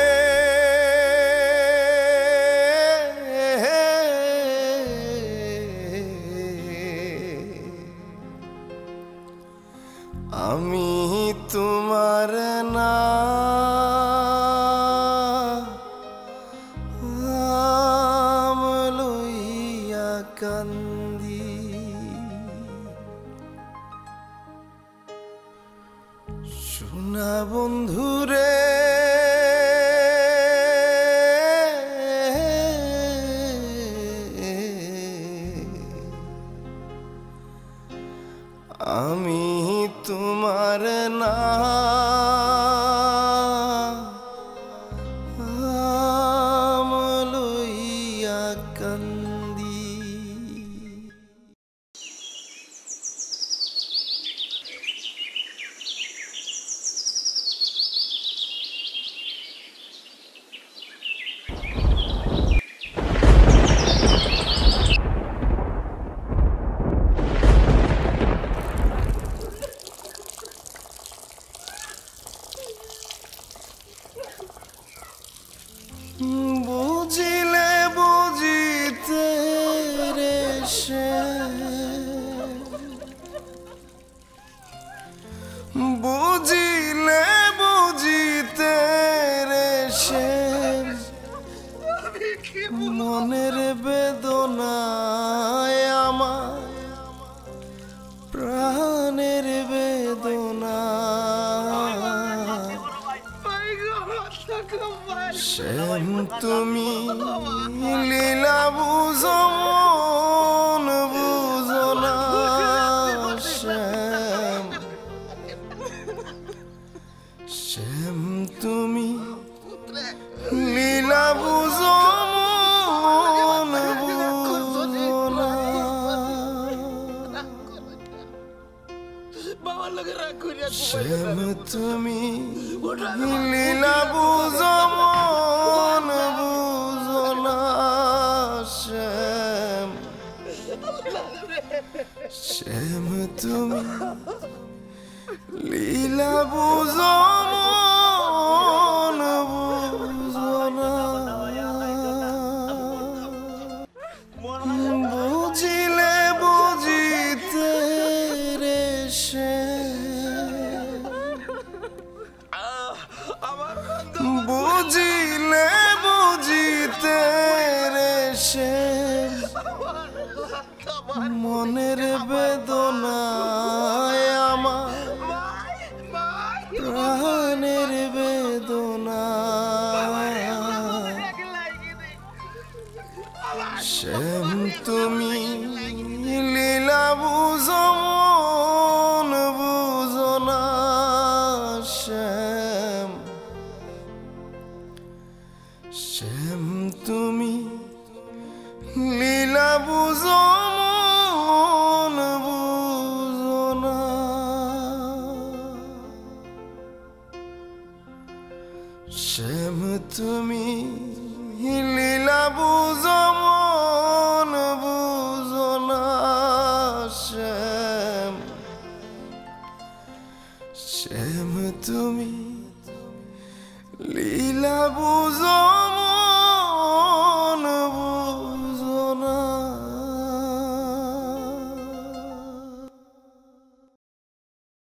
আমি তোমার নাম লইয়া কান্দি, সোনা বন্ধুরে। আমি তোমার নাম লইয়া কান্দি। বুঝিলে বুঝিতে রে সে, বুঝিলে বুঝিতে রে সে, মনের বেদনায় আমার প্রাণের বেদনা। শ্যাম তুমি লীলা বুঝো, মন বুঝো না। শ্যাম, তুমি লীলা বুঝো, মন বুঝো না। শ্যাম, শ্যাম, তুমি লীলা বুঝো, মন বুঝো না। বুঝিলে বুঝিতে রে শ্যাম, বুঝিলে বুঝিতে রে শ্যাম, মনের বেদনায় আমার প্রাণের বেদনা। শ্যাম, তুমি লীলা বুঝো, মন বুঝো না। শ্যাম, শ্যাম, তুমি লীলা বুঝো, মন বুঝো না। শ্যাম, তুমি লীলা বুঝো, মন বুঝো না। শ্যাম, শ্যাম, তুমি লীলা বুঝো,